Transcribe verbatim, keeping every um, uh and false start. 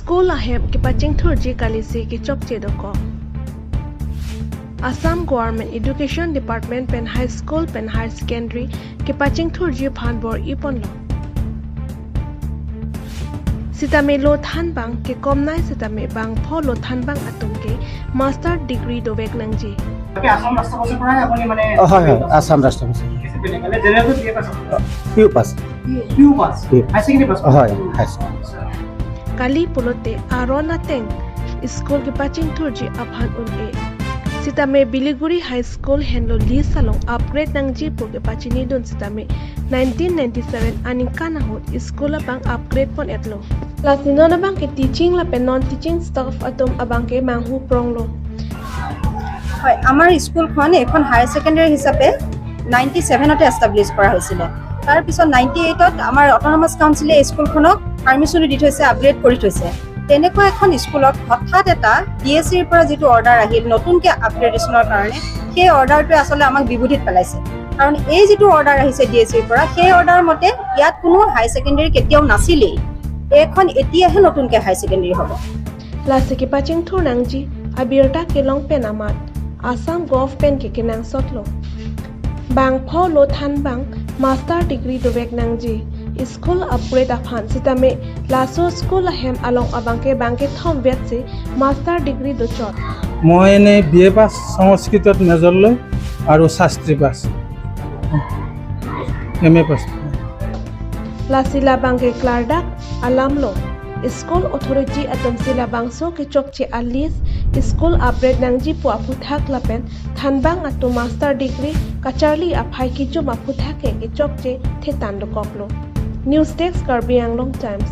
School ahem kepachingthurji kalisi kechokche dokok. Assam Government Education Department pen high school pen higher secondary kepachingthurji aphan bor-iponlo. Sitame lo thanbang kekomnei sitame bangpho lo thanbang atum ke master degree dovek nangji. বাকী আসাম ৰাষ্ট্ৰপতিৰ পৰাই আপুনি মানে অ, হয় হয় আছাম ৰাষ্ট্ৰপতি জেনেৰেলটো B A pass P U pass P U pass P U. High secondary pass হয় high secondary Kali pulote aron ateng school kepachingthurji aphan un-e. Sitame Biliguri High School henlo list along upgrade nangji pu kepachinidun sitame nineteen ninety-seven aningkan ahut school abang upgrade pon-etlo. Lasi non abang ke teaching lapen non teaching staff atum abang ke manghu pronglo. হয়, আমাৰ স্কুলখন এখন higher secondary হিচাপে নাইণ্টি ছেভেনতে এষ্টাব্লিছ কৰা হৈছিলে। তাৰপিছত নাইণ্টি এইটত আমাৰ অট'নমাছ কাউন্সিলে স্কুলখনক পাৰ্মিশ্যনো দি থৈছে, আপগ্ৰেড কৰি থৈছে। তেনেকুৱা এখন স্কুলক হঠাৎ এটা ডি এ চিৰ পৰা যিটো অৰ্ডাৰ আহিল নতুনকৈ আপগ্ৰেডেশ্যনৰ কাৰণে, সেই অৰ্ডাৰটোৱে আচলতে আমাক বিভূতিত পেলাইছে। কাৰণ এই যিটো অৰ্ডাৰ আহিছে ডি এ চিৰ পৰা, সেই অৰ্ডাৰ মতে ইয়াত কোনো হায়াৰ ছেকেণ্ডেৰী কেতিয়াও নাছিলেই। এইখন এতিয়াহে নতুনকৈ হায়াৰ ছেকেণ্ডেৰী হ'ব। Lasi kepachingthur nangji abirta kelong pen amat Assam Gov pen ke kenangsotlo. Bangpho lo thanbang master degree dovek nangji school upgrade aphan sitame laso school ahem along abang ke bangkethom vetsi master degree dochot. মই এনে B A পাছ সংস্কৃতত মেজৰ লৈ আৰু Shastri pass M A pass Lasi labang ke klardak alamlo. School authority atum si labangso kechokche a-list school upgrade nangji pu aphuthak lapen thanbang atum master degree kacharli aphai kijum aphuthak ke kechokche thetan dokoklo. News Desk, Karbi Anglong Times.